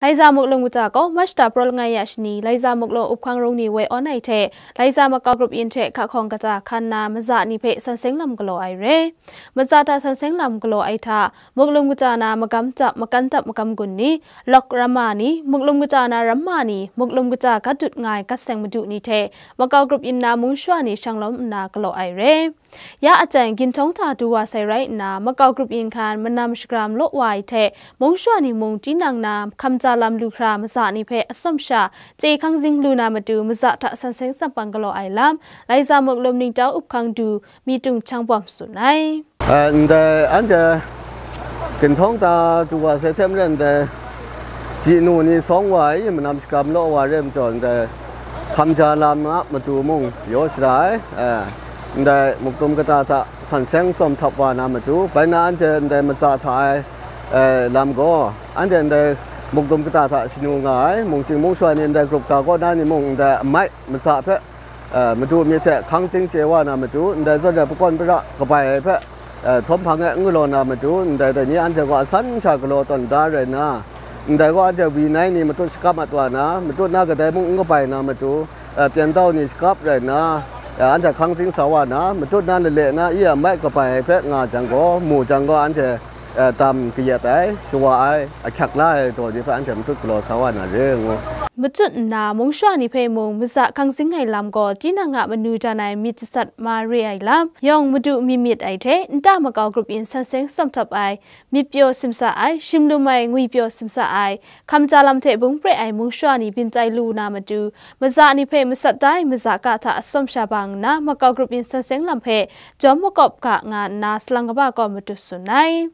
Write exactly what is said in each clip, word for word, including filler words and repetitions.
Laiza Muklum kaja gaw March da praw langai ya shani Laiza Muklum uphkang rung ni woi awn ai hte Laiza makau grup yin hte hka hkawng kata hkan na maza ni hpe san seng lam galaw ai re. Maza hta san seng lam galaw ai hta, Muklum kaja na magam tap, makan tap magam gun ni, lawk ramma ni, Muklum kaja na ramma ni, Muklum kaja gat dut nga ai gat seng madu ni hte makau grup yin na mung shawa ni shanglawm nna galaw ai re. Ya aten ginhtawng hta du wa sai rai nna, makau grup yin hkan manam shagra malaw wa ai hte, mung shawa ni mung tinang na hkamja lam lu hkra maza ni hpe atsawm sha chye hkang zing lu na matu maza hta san seng tsampang galaw ai lam, Laiza Muklum ningtau uphkang du Mitung Chang Bawm tsun ai. Eh, ndai anhte ginhtawng hta du wa sai hte maren ndai ji nu ni sawng wa ai manam shagra malaw wa re majaw, ndai hkamja lam a matu mung yaw shada ai. Eh, ndai Muklum kaja hta san seng tsawm htap wa na matu, bai na anhte ndai maza hta ai, eh, lam gaw, anhte ndai Muklum kaja hta shanu nga ai, mungchying mung shawa ni ndai grup ga kaw na ni mung ndai amai maza hpe, eh, madu myit hte hkang zing chye wa na matu, ndai zawn rai pakawn para kabai ai hpe, eh, htawm hpang e n galaw na matu, ndai dai ni anhte gaw asan sha galaw tawn da rai nna, ndai gaw anhte wi nai ni matut shakap mat wa na, matut na kadai mung n kabai na matu, eh, pyentau ni shakap rai nna, eh, anhte hkang zing sa wa na, matut na lale na i a mai kabai ai hpe nga jang gaw, mu jang gaw anhte, eh, dam kayat ai, shawa ai, ahkyak la ai daw ni hpe anhte matut galaw sa wa na re ngu. Matut nna, mung shawa ni hpe mung maza hkang zing ai lam gaw, tinang a manu dan ai myit jasat ma re ai lam, yawng madu mi myit ai hte, nta makau grup yin san seng tsawm htap ai, myit pyaw simsa ai, shim lum ai, ngwi pyaw simsa ai, hkamja lam hte bung pre ai mung shawa ni byin tai lu na matu, maza ni hpe masat da ai maza ga hta atsawm sha bang nna, makau grup yin san seng lam hpe jawm makawp ga nga nna, salang kaba gaw matut tsun ai.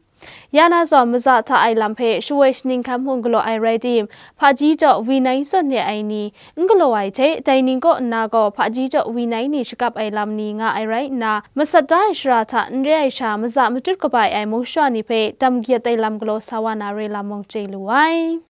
Ya na zawn, maza hta ai lam hpe shawoi shaning hkan hpung galaw ai rai tim, hpaji jaw wi nai zawn re ai ni n galaw ai hte, dai ning kaw nna gaw hpaji jaw wi nai ni shakap ai lam ni nga ai rai nna, masat da ai shara hta n re ai sha maza matut kabai ai mung shawa ni hpe dam kayat ai lam galaw sa wa na re lam mung chye lu ai.